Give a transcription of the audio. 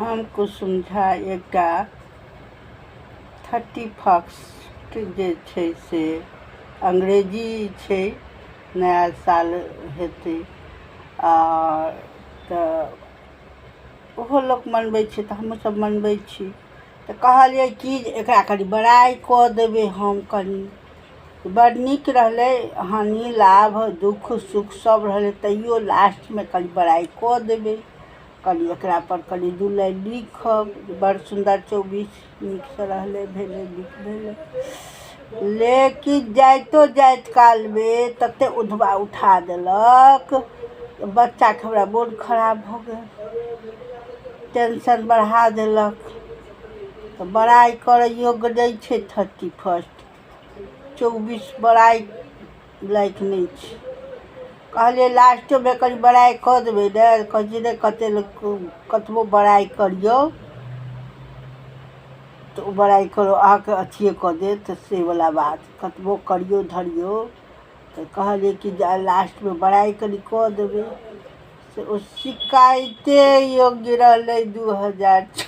हम कुसुम झा एकटा thirty first जे छै से अंग्रेजी छै, नया साल हेतै आ तऽ ओहो लोक मनबै छै तऽ हमहूँ सब मनबै छी। तऽ कहलियै कि जे एकरा कनि बड़ाइ कऽ देबै। हम कनि बड़ नीक रहलै, हानि लाभ दुःख सुख सब रहलै, तैयो लास्टमे कनि बड़ाइ कऽ देबै। कनि एकरा पर कनि दू लाइन लिखब, बड़ सुन्दर 24 नीकसँ रहलै, भेलै, नीक भेलै। लेकिन जाइतो जाइत कालमे तते उधबा उठा देलक बच्चाके, हमरा मोन खराब भऽ गेल, टेंशन बढ़ा देलक। तऽ बड़ाइ करै योग्य नहि छै। 31 24 बड़ाइ लायक नहि छै। कहलियै लास्टोमे कनि बड़ाइ कऽ देबै ने। कहै छै ने, कते लोक कतबो बड़ाइ करियौ तऽ ओ बड़ाइ करो अहाँके अथिये कऽ देत, से वला बात। कतबो करियौ धरियौ, तऽ कहलियै कि जे लास्टमे बड़ाइ कनि कऽ देबै, से ओ शिकायते योग्य रहलै। 2000।